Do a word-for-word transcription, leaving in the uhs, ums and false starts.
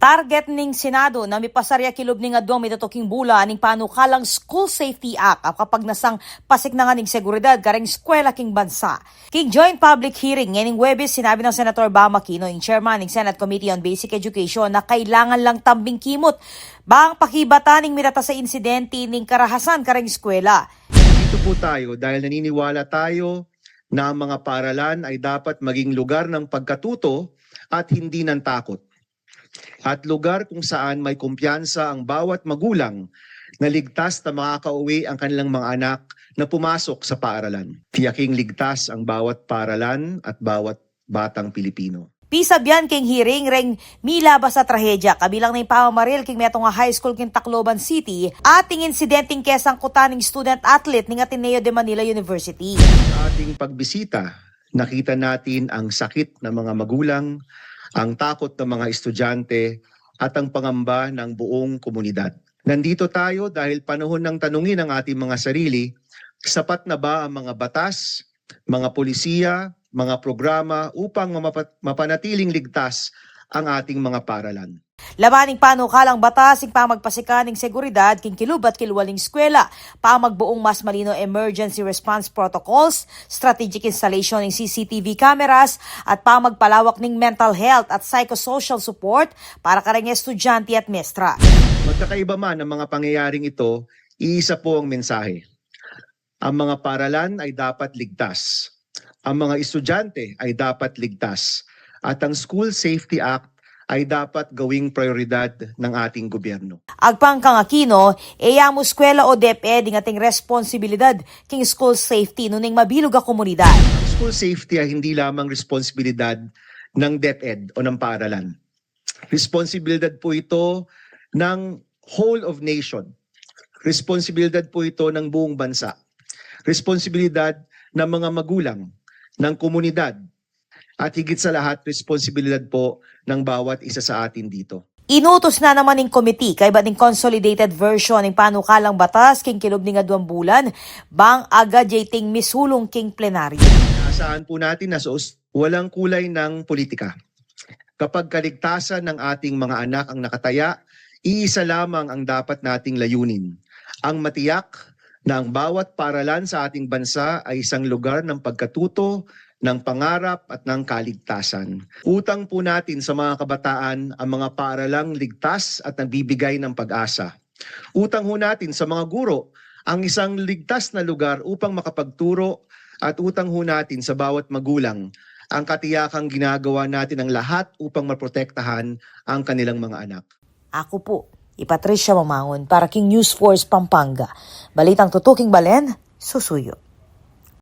Target ning Senado na mipasar ya kilub ning aduang mitutuking bulan ing panukalang School Safety Act a kapagnasang pasiknangan ning seguridad kareng eskwela king bansa. King joint public hearing ngening Huwebes, sinabi nang Senator Bam Aquino, ing chairman ning Senate Committee on Basic Education, na kailangan lang tambing kimut bang pakibatan ing mitatas a insidente ning karahasan kareng eskwela. Dito po tayo dahil naniniwala tayo na ang mga paaralan ay dapat maging lugar ng pagkatuto at hindi ng takot, at lugar kung saan may kumpiyansa ang bawat magulang na ligtas na makakauwi ang kanilang mga anak na pumasok sa paaralan. Tiyaking ligtas ang bawat paaralan at bawat batang Pilipino. Pisabyan king hearing reng milabas a trahedya kabilang na ing pamamaril king metung a high school king Tacloban City at ing insidenteng kesangkutan ning student athlete ning Ateneo de Manila University. Sa ating pagbisita, nakita natin ang sakit ng mga magulang, ang takot ng mga estudyante, at ang pangamba ng buong komunidad. Nandito tayo dahil panahon ng tanungin ang ating mga sarili, sapat na ba ang mga batas, mga polisiya, mga programa upang mamapa- mapanatiling ligtas ang ating mga paaralan? Laman ning panukalang batas ing pamagpasikan ning seguridad king kilub at kilwal ning eskwela, pamagbuung mas malino emergency response protocols, strategic installation ning C C T V cameras, at pamagpalawak ning mental health at psychosocial support para kareng estudyante at mestra. Magkakaiba man ang mga pangyayaring ito, iisa po ang mensahe. Ang mga paaralan ay dapat ligtas. Ang mga estudyante ay dapat ligtas. At ang School Safety Act ay dapat gawing prioridad ng ating gobyerno. Agpang kang Aquino, e ya mu eskwela o DepEd ing ating responsibilidad king school safety nune ing mabilug a komunidad. Ang school safety ay hindi lamang responsibilidad ng DepEd o ng paaralan. Responsibilidad po ito ng whole of nation. Responsibilidad po ito ng buong bansa. Responsibilidad ng mga magulang, ng komunidad, at higit sa lahat, responsibilidad po ng bawat isa sa atin dito. Inutus na naman ning komite kaybat ning consolidated version ning panukalang batas king kilub ning aduang bulan bang agad ya iting misulung king plenaryo. Asahan po natin na sa us- walang kulay ng politika. Kapag kaligtasan ng ating mga anak ang nakataya, iisa lamang ang dapat nating layunin. Ang matiyak na ang bawat paaralan sa ating bansa ay isang lugar ng pagkatuto, ng pangarap at ng kaligtasan. Utang po natin sa mga kabataan ang mga paaralang ligtas at nagbibigay ng pag-asa. Utang ho natin sa mga guro ang isang ligtas na lugar upang makapagturo, at utang ho natin sa bawat magulang ang katiyakang ginagawa natin ang lahat upang maprotektahan ang kanilang mga anak. Aku pu i Patricia Mamangun para king News Force Pampanga. Balitang tutuking balen, susuyu.